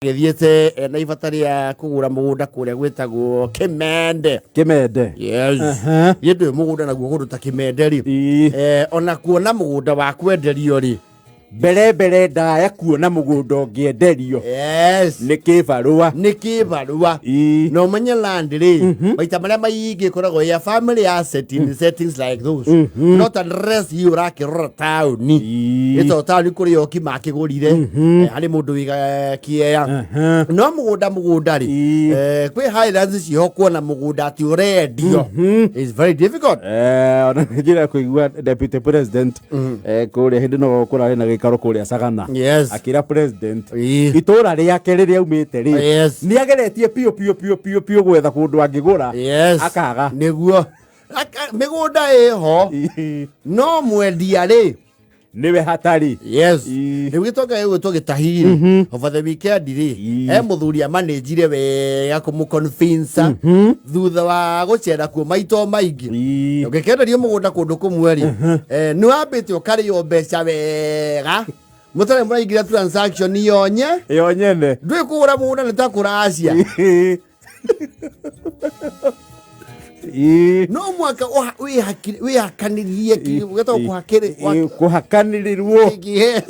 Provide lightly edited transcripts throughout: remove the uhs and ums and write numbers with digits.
Aragĩthiĩte ena ibata rĩa kũgũra mũgũnda kũrĩa gwĩtagwo Kĩmende. Kĩmende. Yes. Githĩ ndũĩ mũgũnda naguo kũndũ ta Kĩmende rĩ, ona kuona mũgũnda wa kwenderio rĩ, Mbere mbere ndaya kuona mũgũnda ũngĩenderio nĩ kĩbarũa. Nĩ kĩbarũa. Na ũmenye land rĩ, maita marĩa maingĩ ĩkoragwo ya family asset in settings like those, not unless you ũrakĩrora taũni. Ĩto taũni kũrĩ oki makĩgũrire, harĩ mũndũ wĩga kĩea no mũgũnda mũgũnda rĩ, kwĩ highlands ciho kuona mũgũnda atĩ ũrendio is very difficult. Ona nĩ njĩra kũigua deputy president kũrĩa hĩndĩ no kũrarĩ na gĩikaro kũrĩa Sagana, akĩra president itũra rĩake rĩrĩa aumĩte rĩ, nĩ ageretie piũ piũ piũ piũ piũ gwetha kũndũ angĩgũra, akaga. Nĩguo mĩgũnda ĩho, no mwendia rĩ, nĩwe hatarĩ. Rĩu gĩtonga gĩgwĩtwo gĩtahi rĩ, over the weekend rĩ, he mũthuri amanĩnjire wega kũmũconvince thutha wa gũcera kuo maito maingĩ. Ũngĩkenderio mũgũnda kũndũ kũmwe rĩ, nĩ wambĩte ũkarĩo mbeca wega mũtarĩ mũraingĩra transaction yonye Yo nyene. Ndũĩ kũgũra mũgũnda nĩ ta kũracia. No mwaka wĩhakanĩrie, wĩtagwo kũhakĩrĩ. Kũhakanĩrĩrwo. Yes.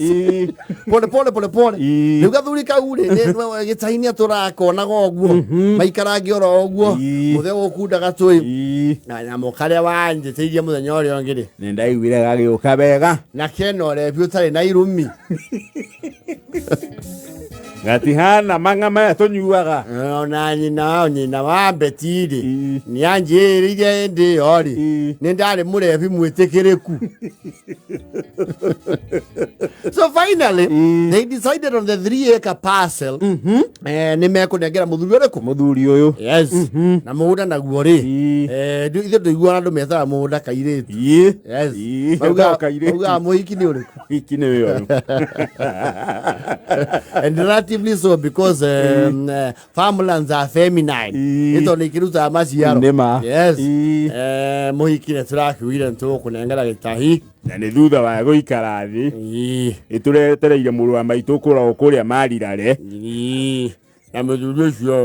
Pole pole pole pole. Rĩu gathuri kau rĩ, gĩtahi nĩ atũrakonaga ũguo maikarange oro ũguo. Mũthenya gũkunda gatũĩ na nyamũ karĩa wanjĩtĩirie mũthenya ũrĩa ũngĩ rĩ, Nĩ ndaiguire gagĩũka wega. Na kena ũrebi ũtarĩ na irumi. Gatihana mang'a maya tũnyuaga. Ona nyina wa Beti rĩ, nĩ anjĩrĩire hĩndĩ ĩyo rĩ, nĩ ndarĩ mũrebi mwĩtĩkĩrĩku. So finally they decided on the 3 acre parcel. Nĩ mekũnengera mũthuri ũrĩkũ? Mũthuri ũyũ. Yes. Na mũgũnda naguo rĩ, ithuĩ ndũiguaga andũ metaga mũgũnda kairĩtu. Yes. Maugaga kairĩtu. Maugaga mũhiki nĩ ũrĩkũ? Hiki nĩ ũyũ. And relatively so because farmlands are feminine. Nĩ tondũ ikĩrutaga maciaro. Nĩ ma. Yes. Mũhiki nĩ tũrakiugire nĩ tũgũkũnengera gĩtahi. Na nĩ thutha wa gũikara thĩ, nĩ tũretereire mũrũ wa maitũ kũragwo kũrĩa Marirare. Na mũthuri ũcio,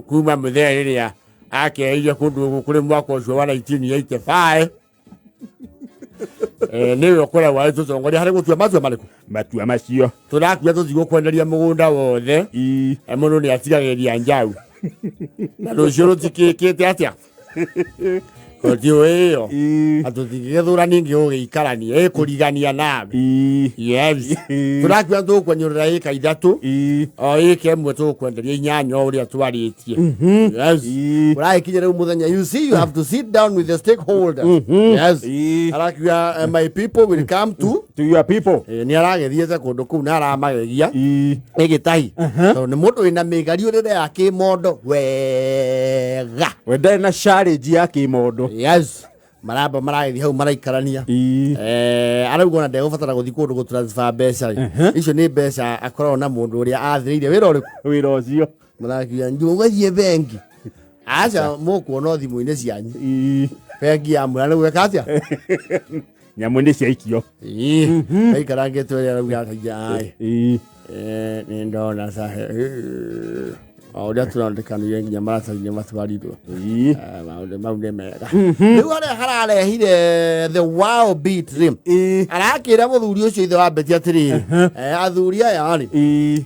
kuma mũthenya rĩrĩa akeire kũndũ gũkũ kũrĩ mwaka ũcio wa 1985, nĩwe ũkoragwo arĩ tũtongoria harĩ gũtua matua marĩkũ? Matua macio. Tũrakua tũtigũkwenderia mũgũnda wothe. Mũndũ nĩ atigagĩria njau na rũciũ rũtikĩkĩte atĩa koti ĩyo na tũtingĩgĩthura ningĩ gũgĩikarania ĩkũrigania nawe. Yes, tũrakua tũkwenyũrĩra ĩka 3, o ĩka ĩmwe tũgũkwenderia 8 o ũrĩa twarĩtie. Yes. Ũragĩkinya rĩu mũthenya, you see, you have to sit down with the stakeholders. Yes. Arakiuga, "My people will come to To your people." Nĩ aragĩthiĩte kũndũ kũu na aramagegia nĩ gĩtahi tondũ nĩ mũndũ wĩna mĩgariũrĩre ya kĩmondo wega. We ndarĩ na challenge ya kĩmondo. Yes, maramba maragĩthiĩ hau maraikarania. Arauga ona ndegũbatara gũthiĩ kũndũ gũ transfer mbeca ĩ. Icio nĩ mbeca akoragwo na mũndũ ũrĩa athĩrĩire wĩra ũrĩkũ? Wĩra ũcio. Marakiuga ũgathiĩ bengi, aca, mũkuona thimũ-inĩ cianyu. Bengi ya mwĩra nĩ gwĩka atĩa? Nyamũ nĩ ciaikio. Aikarangĩtwo ĩrĩa arauga akaija ai. Nĩ ndona cahe o ũrĩa tũrandĩkanire nginya maratathi-inĩ matwarirwo. Maũndũ mau nĩ mega. Rĩu harĩa hararehire the wow beat rĩ, arakĩra mũthuri ũcio ithe wa Beti atĩrĩrĩ, athuri aya rĩ,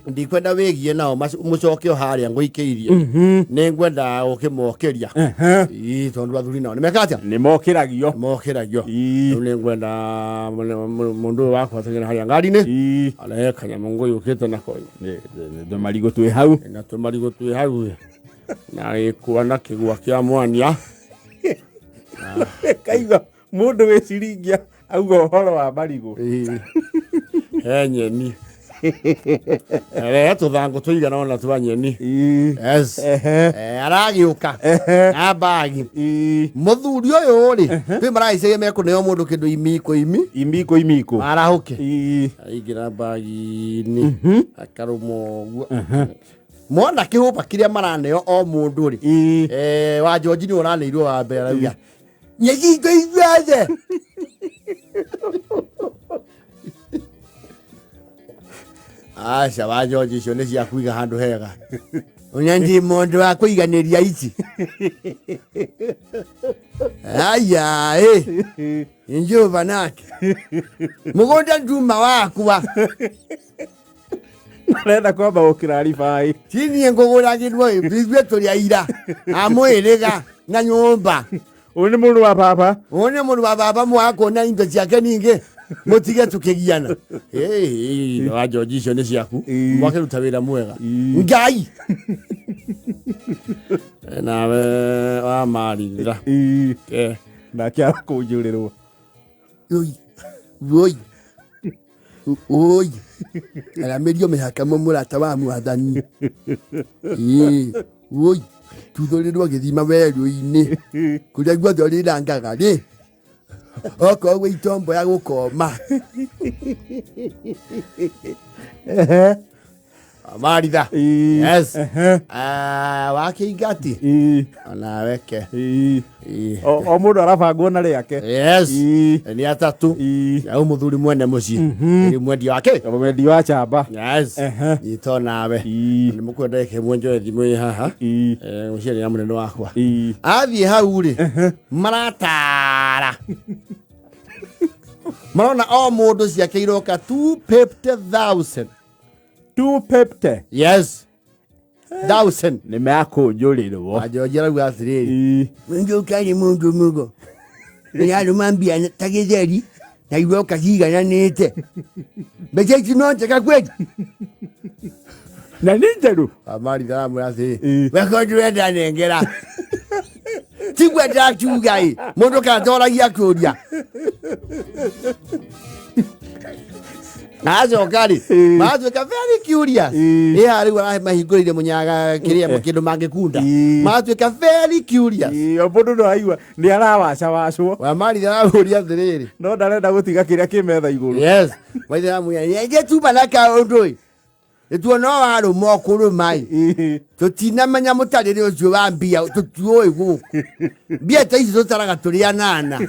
ndikwenda wĩgie nao mũcoke o harĩa ngũikĩirie, nĩ ngwenda ũkĩmokĩria. Tondũ athuri nao nĩ meka atĩa? Nĩ mokĩragio. Mokĩragio. Rĩu nĩ ngwenda mũndũ ũyũ wakwa ateng'ere harĩa ngari-inĩ, arehe kanyamũ ngũyũkĩte nako. Tũmarigũ twĩ hau. Na tũmarigũ twĩ hau na gĩkwa na kĩgwa kĩa mwanya. Kaigua mũndũ wĩ ciringia auga ũhoro wa marigũ. He nyeni, rehe tũthangũ tũigana ona twa nyeni. Yes. Aragĩũka na mbagi mũthuri ũyũ rĩ, kwĩ maragĩcagia mekũneo mũndũ kĩndũ imiko imi. Imiko imiko. Arahũke aingĩra mbagi-inĩ akarũma ũguo mona kĩhũba kĩrĩa maraneo o mũndũ rĩ. Wa George nĩ ũraneirwo wa mbere, arauga nyegingo ithuothe. Aca wa George icio nĩ cia kũiga handũ hega. Ũnya ndi mũndũ wa kũiganĩria ici. Aya ĩ. Njova nake. Mũgũnda nduma wakwa. Arenda kwamba gũkĩra ribai. Ti niĩ ngũgũragĩrwo ĩ, ithuĩ tũrĩ aira a mũhĩrĩga na nyũmba. Ũyũ nĩ mũrũ wa baba. Ũyũ nĩ mũrũ wa baba mwakuona indo ciake ningĩ mũtige tũkĩgiana. Ĩĩ, wa George icio nĩ ciaku. Ĩĩ. Mwakĩruta wĩra mwega. Ĩĩ. Ngai. Nawe wamarira. Ĩĩ. Eh. Nake arakũnjũrĩrwo. Oi. Oi. Oi. Aramĩrio mĩhaka mũrata wa mwathani. Ĩĩ. Oi. Tuthũrĩrwo gĩthima werũ-inĩ. Kũrĩa guothe ũrĩrangaga rĩ. Okorwo gwĩ itombo ya gũkoma. Ehe. Maritha. Ĩĩ. Yes. Ehe. Ah, wakĩingati. Ĩĩ. Onawe ke. Ĩĩ. Ĩĩ. O mũndũ arabangwo na rĩake. Yes. Ĩĩ. Nĩ atatũ. Ĩĩ. Au mũthuri mwene mũciĩ. Nĩ mwendia wake. Mwendi wa chamba. Yes. Ehe. Nyita nawe. Ĩĩ. Nĩ mũkwenda ĩke mwenjoe thimũ ĩ haha. Ĩĩ. Eh, mũciĩ nĩ mũnene wakwa. Ĩĩ. Athiĩ hau rĩ, maratara. Marona o mũndũ ciake iroka 250,000. 250. Yes. Thousand. Nĩ mekũnjũrĩrwo. Wanjoji arauga atĩrĩrĩ. Ĩĩ. Mũndũ ũkarĩ mũndũ mũgo. Nĩarũma mbia ta gĩtheri na iroka ciigananĩte. Mbeca ici no njega kweli. Na nĩ njerũ. Amaritha aramwĩra atĩrĩ. Ĩĩ. Weko ndĩrenda nengera. Tiguo ndakiuga ĩ. Mũndũ katoragia kũria. Acoka rĩ, Ĩĩ. magatuĩka very curious. Ĩĩ. Ĩ haha rĩu aramahingũrĩire mũnyaga kĩrĩa kĩndũ mangĩkunda. Ĩĩ. Magatuĩka very curious. Ĩĩ, o mũndũ no aigua nĩ arawacawacwo Wamaritha aramũria atĩrĩrĩ. no ndarenda gũtiga kĩrĩa kĩ metha igũrũ. Yes. Maithe aramwĩra, "Nĩ tuma na kaũndũ ĩ. Nĩtuona warũma ũkũrũma ĩ. Ĩĩ. Tũtinamenya mũtarĩre ũcio wa mbia tũtiũĩ gũkũ. Mbia ta ici tũtaraga tũrĩ anana.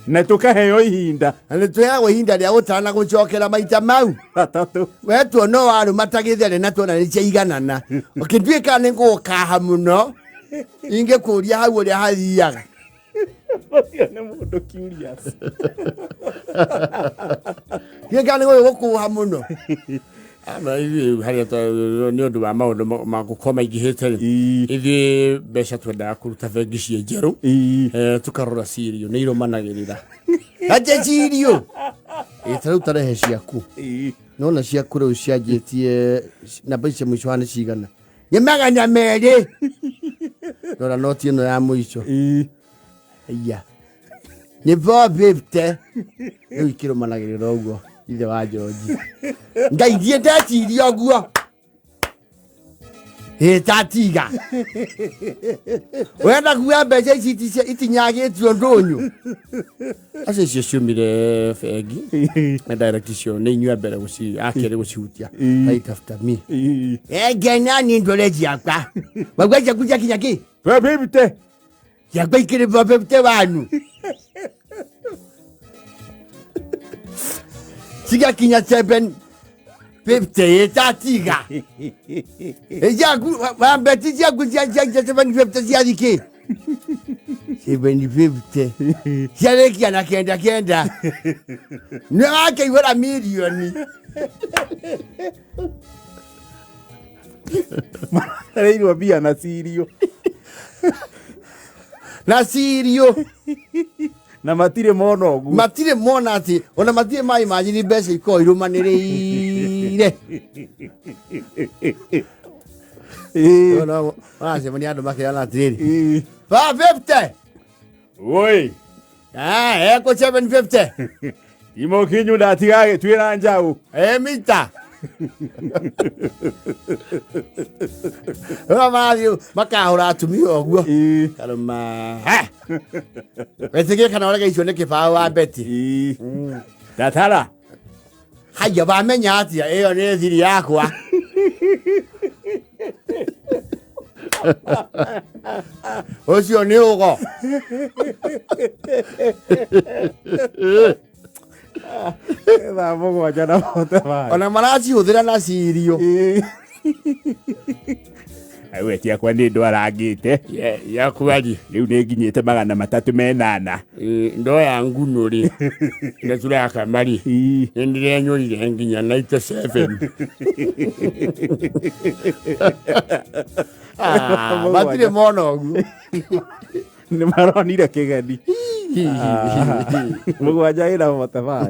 Na tũkaheo ihinda Na nĩtũheagwo ihinda rĩa gũtara na gũcokera maita mau. matatũ. We tuona warũma ta gĩthere na tuona nĩ ciaiganana. Ũkĩnduĩka nĩ ngũgũkaha mũno. Ingĩkũria hau ũrĩa hathiaga. Ũcio nĩ mũndũ curious. Gĩka nĩ gũgũkũha mũno. Na ithuĩ harĩa nĩ ũndũ wa maũndũ ma gũkorwo maingĩhĩte rĩ, Ĩĩ. ithuĩ mbeca twendaga kũruta bengi ciĩ njerũ. Ĩĩ. Eh, tukarora cirio nĩ irũmanagĩrĩra. Atĩ cirio. Ĩ ta rĩu tarehe ciaku. Ĩĩ. Nona ciaku rĩu cianjĩtie namba ici cia mũico haha nĩ cigana? Nĩ 200. Rora noti ĩno ya mũico. Ĩĩ. Iya. Nĩ 450. Rĩu ikĩrũmanagĩrĩra ũguo ithe wa George. Ngai ndiĩ ndeciria ũguo. Ĩ tatiga. Wenda kuoya mbeca ici itinyagĩtio ndũnyũ. Acio icio ciumire bengi. Na direct icio nĩ inyuĩ a mbere gũci a kerĩ gũcihutia. Ĩĩ. Right after me. Ĩĩ. Ngena ni ndore ciakwa. Wagua ciaku ciakinya kĩ? 450. Ciakwa ikĩrĩ 450 wanu. Cigakinya 750 ĩtatiga. Ciaku wambeti ciaku cia 750 ciathi kĩ? 750. Ciarĩkia na kenda kenda. Nĩ wakĩihũra mirioni. Mareirwo mbia na cirio. Na cirio. Na matirĩ mona ũguo. Matirĩ mona atĩ ona matirĩ ma imagine mbeca ikoragwo irũmanĩrĩire. Ĩĩ. Ona maracemania andũ makerana atĩrĩrĩ. Ĩĩ. 550. Woi. Ah, eko 750. Imokinyu ndatiga agĩtuĩra njaũ. Mita. Rĩu marathiĩ makahũra atumia ũguo. Ĩĩ. Karũma. Ha! Wetĩkie kana ũrege icio nĩ kĩbaũ wa Betty. Ĩĩ. Tatara. Haiya wamenya atĩa ĩyo nĩ thiri yakwa. Ũcio nĩ ũgo. Thaa 7 na 45. Ona maracihũthĩra na cirio. We ciakwa nĩ ndwarangĩte. Yakwari. Rĩu nĩ nginyĩte 308. Ndoya nguno rĩ na turakama rĩ, nĩ ndĩrenyũrire nginya 97. Ah, matirĩ mona ũguo. Nĩ maronire kĩgeni. 7 ĩna 45.